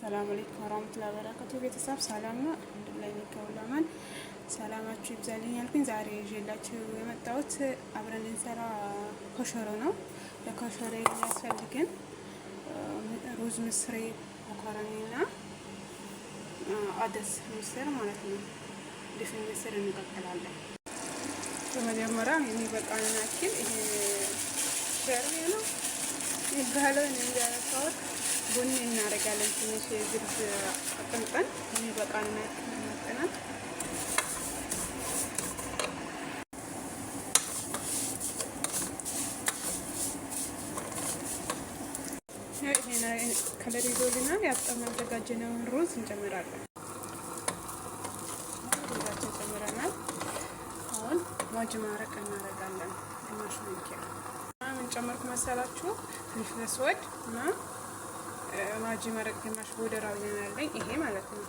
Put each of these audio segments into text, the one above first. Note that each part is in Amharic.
ሰላም አለይኩም ወራህመቱላሂ ወበረካቱ። ቤተሰብ ሰላም ነው? አልሐምዱሊላህ ለማን ሰላማችሁ ይብዛልኝ ያልኩኝ ዛሬ ይዤላችሁ የመጣሁት አብረን እንሰራ ኮሸሮ ነው። ለኮሸሮ የሚያስፈልግን ሩዝ፣ ምስሬ፣ መኮረኒና አደስ ምስር ማለት ነው። ድፍን ምስር እንቀቅላለን። በመጀመሪያ የሚበቃንን ያክል ይሄ ሸርቤ ነው የሚባለው እንጃ ቡኒ እናደርጋለን። ትንሽ የዝርዝ አቅምጠን የሚበቃንን ያክል መጥነን ይሄን color ይዞልናል። ያጠብነው ያዘጋጀነውን ሩዝ እንጨምራለን። ሩዛችን ጨምረናል። አሁን ማጅ ማረቅ እናደርጋለን። ግማሽ ማንኪያ ምን ጨመርኩ መሰላችሁ? فلفل أسود እና ማጅ መረቅ ግማሽ ቦደራው ያለኝ ይሄ ማለት ነው።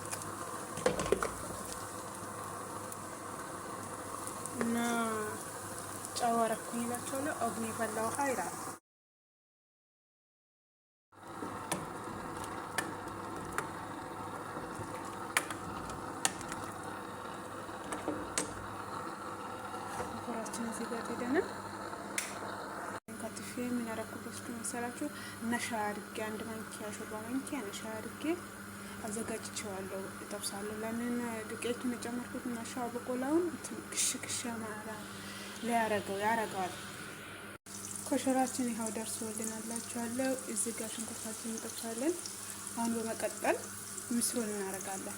እና ጨው አደረኩኝ እላቸዋለሁ። አሁን የፈላ ውሃ ይላል። ኮራችን እዚህ ጋር ሄደናል። ከትፌ ምን ያደረኩበት መሰላችሁ? ነሻ አድርጌ አንድ ማንኪያ ሾርባ ማንኪያ ነሻ አድርጌ አዘጋጅቼዋለሁ። እጠብሳለሁ። ለምን ዱቄቱን የጨመርኩት ነሻ በቆላውን ክሽ ክሽ ሊያረገው ያረገዋል። ኮሸራችን ይኸው ደርሶልናላችኋለሁ። እዚህ ጋር ሽንኩርታችን እንጠብሳለን። አሁን በመቀጠል ምስሩን እናደርጋለን።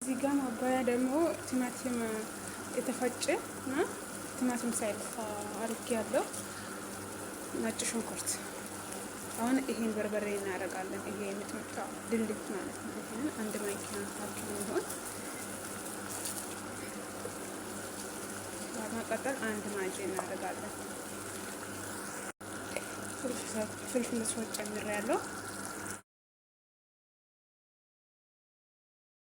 እዚህ ጋር ማባያ ደግሞ ቲማቲም የተፈጨ እና ቲማቲም ሳይልሳ አድርጌ ያለው ነጭ ሽንኩርት። አሁን ይሄን በርበሬ እናደርጋለን። ይሄ የሚጥሚጣ ድልት ማለት ነው። ይሄን አንድ ማንኪያ ታክል የሚሆን በመቀጠል አንድ ማጂ እናደርጋለን። ፍልፍል ሶስ ጨምሬያለሁ።